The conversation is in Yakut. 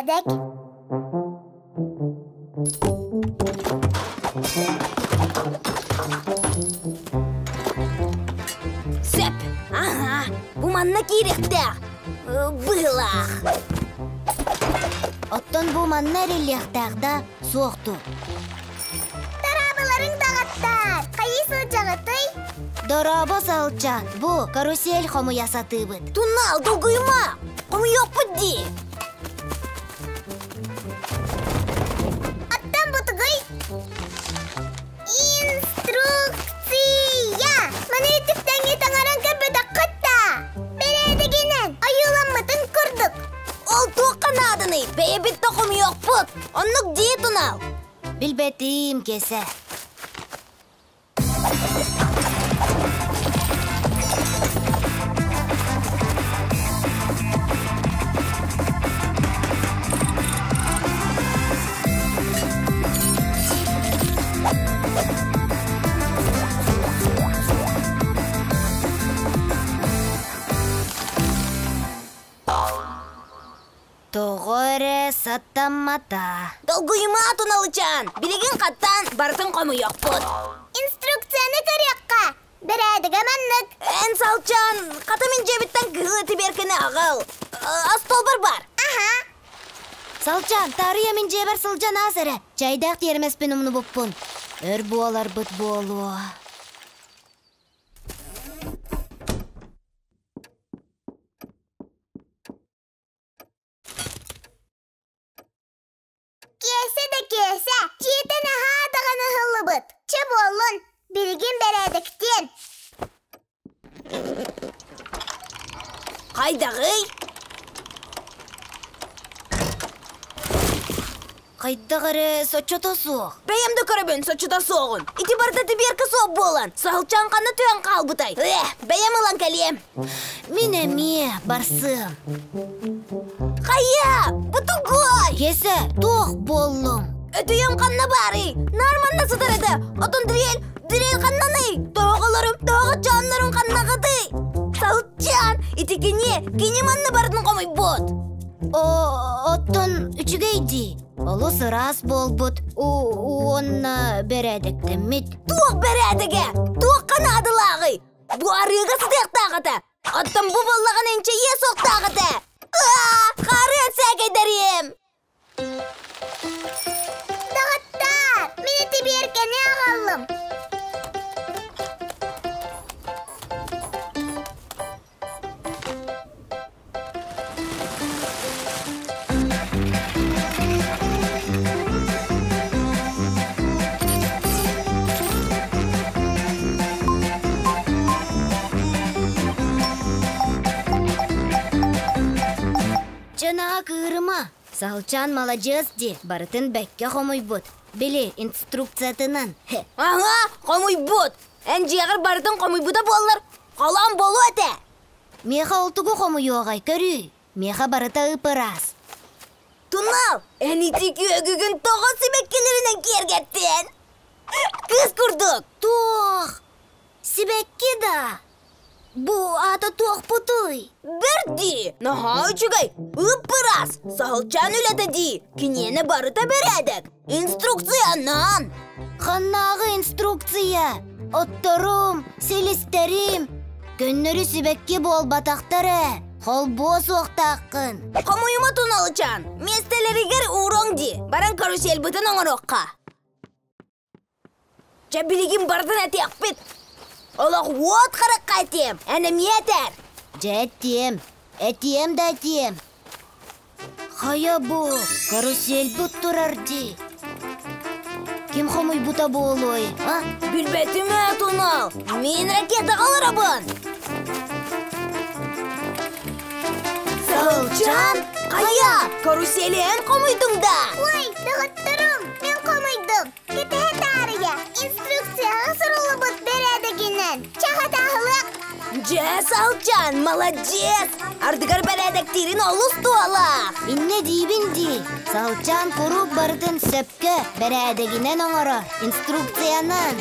Бэрээдэк. Сөп! Аһа, бу манна киириэхтээх. Быһылаах. Оттон бу манна эриллиэхтээх да, суох дуу? Тараабыларыҥ даҕаттаар, хайыы сылдьаҕытый? Дорообо, Саһылчаан, бу карусель хомуйа сатыыбыт. Тунал, долгуйума! Хомуйуохпут дии! Оттон бутугуй? Инструкция! Маны үтүктэҥҥи таҥаран көрбөтөххүт да? Бэрээдэгинэн, ойууламмытын курдук. Ол туохха нааданый? Бэйэбит да хомуйуохпут. Оннук дии, Тунал. Билбэтим, Кесэ. Тоҕо эрэ сатаммата. Долгуйума, Туналычаан! Билигин хаттаан барытын хомуйуохпут. Инструкцияны көрүөххэ. Бэрээдэгэ маннык. Эн салчаан, хата мин дьиэбиттэн кыһыл этибиэркэни аҕал. Остуолбар бар. Аһа. Салчаан, таарыйа мин дьиэбэр сылдьан аас эрэ. Чайдаах тиэрмэспин умнубуппун. Өр буоларбыт буолуо. Киэсэ да киэсэ, дьиэтэ наһаа даҕаны ыһыллыбыт. Чэ буоллун, билигин бэрээдэктиэн. Хайдаҕый? Хайдах эрэ соччото суох. Бэйэм да көрөбүн соччото суоҕун. Ити барыта тибиэркэ суох буолан, саһылчаан ханна түһэн хаалбытай? Э, бэйэм ылан кэлиэм. Мин эмиэ барсыам. Хайа, бу тугуй? Киэсэ, туох буоллуҥ? Өтүйэм ханна баарый? Наар манна сытар этэ. Отон дрель, дрель ханнаный? Тоҕолорум, тоҕо дьоннорум ханнаҕытый? Саһылчаан, ити кини, кини манна бардын хомуйбут. О, оттон үчүгэй дии. Олус ыраас буолбут уонна бэрээдэктэммит. Туох бэрээдэгэ? Туохха наадалааҕый? Бу арыыга сытыахтаах этэ. Оттон бу буоллаҕына инчэйиэ суохтаах этэ. Аа, харыан сээкэйдэриэм! Доҕоттоор, мин ити биэркэни аҕаллым. Дьэ, кыырыма. Саһылчаан маладьыас дии, барытын бэккэ хомуйбут. Били, инструкциятынан. Аһа, хомуйбут. Эн дьиэҕэр барытын хомуйбута буоллар, холоон буолуо этэ. Миэхэ ол тугу хомуйуоҕай, көрүүй. Миэхэ барыта ып-ыраас. Тунал, эн ити күөгүгүн тоҕо сибэккилэринэн киэргэттин? Кыыс курдук. Туох? Сибэкки да? Бу аата туохпутуй? Бэрт дии, наһаа үчүгэй, ып-ыраас, саһылчаан үлэтэ дии, киниэнэ барыта бэрээдэк, инструкциянан. Ханнааҕы инструкция? Отторум, силистэрим, көннөрү сибэкки буолбатахтар ээ, холбуо суохтааххын. Хомуйума туналычаан, миэстэлэригэр ууруоҥ дии, баран карусельбытын оҥоруохха. Чэ, билигин барытын этиэхпит. Олох уот харахха этиэм, эн эмиэ этээр. Дьэ этиэм, этиэм да этиэм. Хайа бу, карусельбут турар дии. Ким хомуйбута буолуой, а? Билбэтим ээ, Тунал. Мин ракетаҕа олоробун. Сылчан, хайа, карусели эн хомуйдуҥ да? Ой, доҕотторум, мин хомуйдум. Кэтэһэ таарыйа, инструкцияҕа суруллубут бэрээдэгинэн чаҕатаһылык. Дьэ, Салчан, молодец! Ардыгар бэрээдэктиирин олус туолаах. Иннэ диибин дии. Салчан куруук барытын сөпкө, бэрээдэгинэн оҥорор, инструкциянан.